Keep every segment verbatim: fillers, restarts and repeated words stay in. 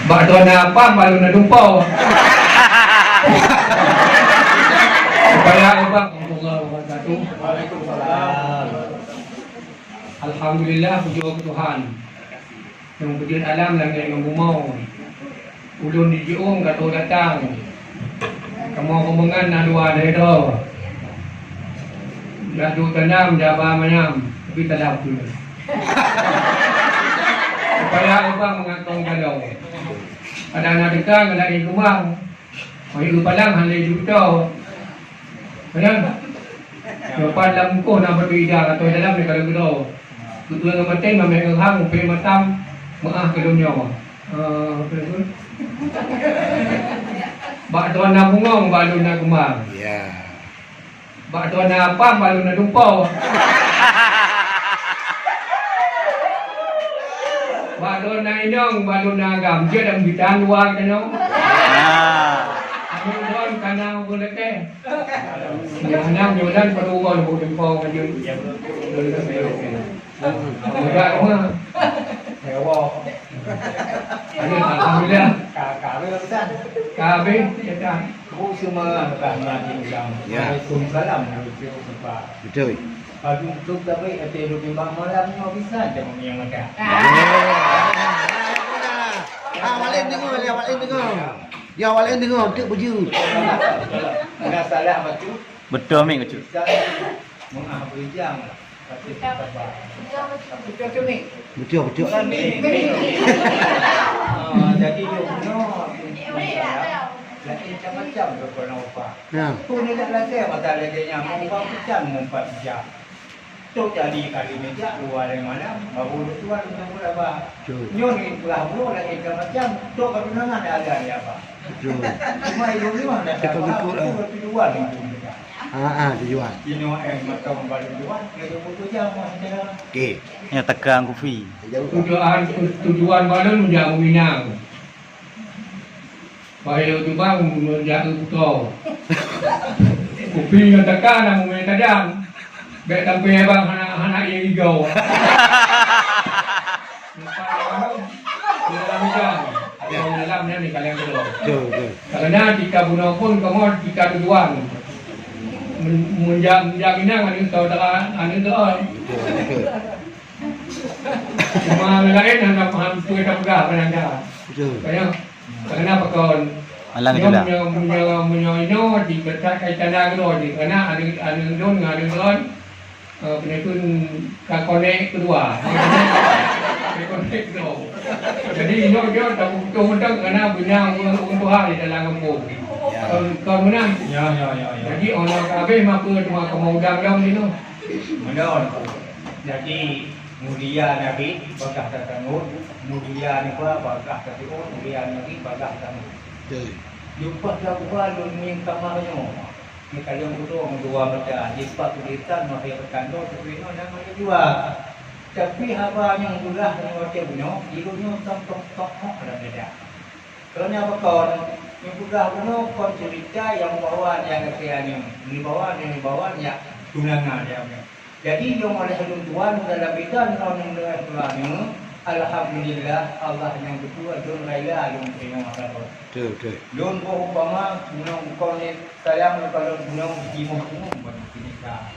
Bak droeneuh apam, bak lôn na dumpeue. Supaya ubak warahmatullahi wabarakatuh. Waalaikumsalam. Alhamdulillah, pujoe keu Tuhan. Nyang peujeuet alam langét ngon bumoe. Ulôn jijiôh ka troh datang. Kamoe rombongan na dua dari droe. Jak duek tanam, jak ba manyam, tapi tanam pun. Supaya ubak meungatong taloe. Ada na teuka ngon laén keumang. Mari geupalang hana lé juta. Kan? Lepas lam mukoh na batu ida atau dalam ni kalau geudong. Beutôi ngon maté mameh ngon hang upé matam meuah keu donya. Ah, betul. Bak droeneuh na bungong, bak lôn na keumang. Ya. Bak droeneuh na apam, bak lôn na dumpeue. Bak droeneuh na inong, bak lôn na agam. Jeuet lam bitan dua keunoe. Ah. Aneuk droen kana ureueng lakèe. Nyang na nyoe dan peurumoh bu dumpeue ka jeuet. Muda rumah. Ewo. Ayo, alhamdulillah. Ka, ka habéh pisan. Ka habéh, ya kan? Bu seumah rahmat tinggal. Ya. Waalaikumsalam, Lucu Sepa. Betul. Pagi untuk tapi ada lu di malam nyoe bisa aja mengiang ada. Ah, Walid dengar, ya, Walid dengar. Ya, Walid dengar, untuk baju. Enggak salah, Batu. Betul, Mik, Batu. Bisa mengah berijang. Betul, betul. Ah, jadi, dia punya, lain macam-macam dia pernah ubah. Ya. Pun dia tak rasa masalah dia yang mau ubah macam empat jam. Tok jadi kali meja dua hari malam, baru dia tuan untuk berapa. Betul. Nyonya ni pula bro lain macam, tok ketunangan ada ni apa. Betul. Cuma ilmu ni mana tak faham, betul, ah. Itu tujuan itu mereka. Ah, ah, tujuan. Inoe, eh, macam baru tuan, dia jemput tu jam, maksudnya. Okey. Ya, tekan kupi. Tujuan, tujuan balon menjak Minang. Bayo tu bang, menjak Kuto. Kupi ngon tekan, nak mumai tajam. Bek sampai abang hana, hana iya igau. Lepas abang, dalam meja. Abang dalam ni, ni kalian kedua. Betul, betul. Karena tika bunoe pun kamoe tika tujuan. Men-, menja-, menjaminang anu saudara, anu doa. Betul, betul. Cuma lain hana paham tu dah peugah kan anda. Betul. Banyak. Karena pakon. Alang nyoe jelas. Meunyoe, meunyoe, meunyoe inoe di betak kaitan agro di karena anu, anu don ngon anu don. Eh, peunyeutun ka konek keudua. Ka konek keudua. Jadi, inoe jeuet tapeutôh mantong kana beuna ureueng tuha di dalam gampông. Ya. Kon, kon meunan. Ya, ya, ya, ya. Jadi, ona ka habéh mapeue teuma kamoe udang lom di nyoe. Meunan. Jadi, mulia Nabi, bagah tatanggôt. Mulia nibak, bagah tatiôt. Mulia Nabi, bagah tatiôt. Betul. Leupah tabuka lôn ngieng kama nyoe. Meukalon udong dua mata, jipat tulisan meuhé peutandoe teubiet nyoe nyang meutujuan. Tapi haba nyang geulah nyoe watée bunoe, jilôn nyoe tong tok-tok mok lam dada. Keureuna pakon, nyang peugah bunoe kon ceurita nyang bawa nyang gasée anyong, neubawa neubawa nyak tunangan nyang nyoe. Jadi, lôn oleh lôn tuan dalam bidan ngon lôn tuan nyoe, alhamdulillah, Allah nyang beutôi lôn raya lôn teurimong masa lôn. Betul, betul. Lôn boh upama, nyoe kon lé sayang lôn kalon gunong jimoh gunong bak sini ka.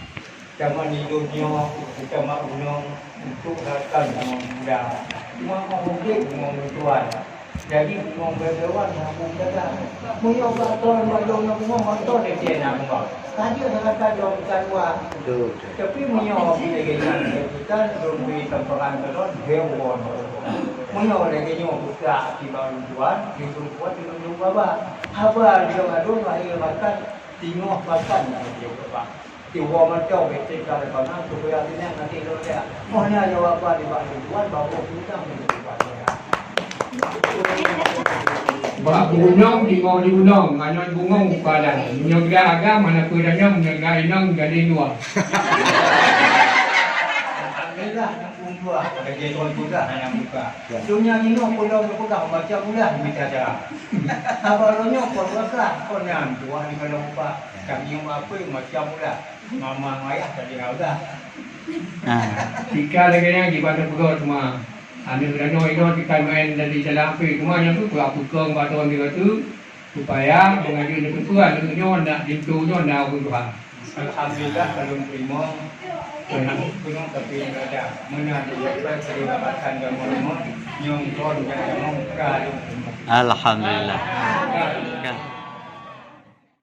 Sama ni lôn nyoe, utama gunong untuk rakan ngon muda. Cuma mau mudik ngon lôn tuan. Jadi, bungong beudewan nyang bungong dadah. Meunyoe bak ton, bak dong nyang bungong, bak ton dia na bungong. Ka jeuet deungon ka dong bukan luwa. Betul, betul. Tapi meunyoe lagèe nyan, bukan dong bri tampangan keudroe, dia bungong. Meunyoe lagèe nyoe buka akibat ureueng tuan, di perempuan di ureueng baba. Haba di ureueng aduen lahé makan, tingoh makan di ureueng baba. Tiwoe mantong bèk teuka leubana, supaya sinang nanti lôn lihat. Mohnya jawaban di bak tujuan, baru tujuan menjadi tujuan. Bak gunong, tiwoe di gunong, manoe bungong kepala. Meunyoe geuda agam, hana peue tanyong, meunyoe geuda inong, jadi dua. Alhamdulillah, nak pun dua. Bagi tuan tugas, hana buka. Ya. Dunia ni, pulau berpegang, macam ulah, minta cara. Abang lo nyoe, pun berkah, kau nyan, dua di kalau empat. Kami apa, macam ulah. Mama ngon ayah tadi dah udah. Ha. Tika lagèe nyan kiban teupeugah teuma. Aneuk geutanyoe inoe teuka maén dari jalan api, teuma nyang tu peuhah peukong bak droe nibak tu, supaya meungaji neuteupeue aneuk nyoe, nak linto nyoe na ureueng tuha. Alhamdulillah, ulôn teurimong. Ulôn teurimong, tapi ada meunan di Yayasan Seri Warisan Agama Timur, nyang kon nyang nyang ka ulôn teurimong. Alhamdulillah. Ka.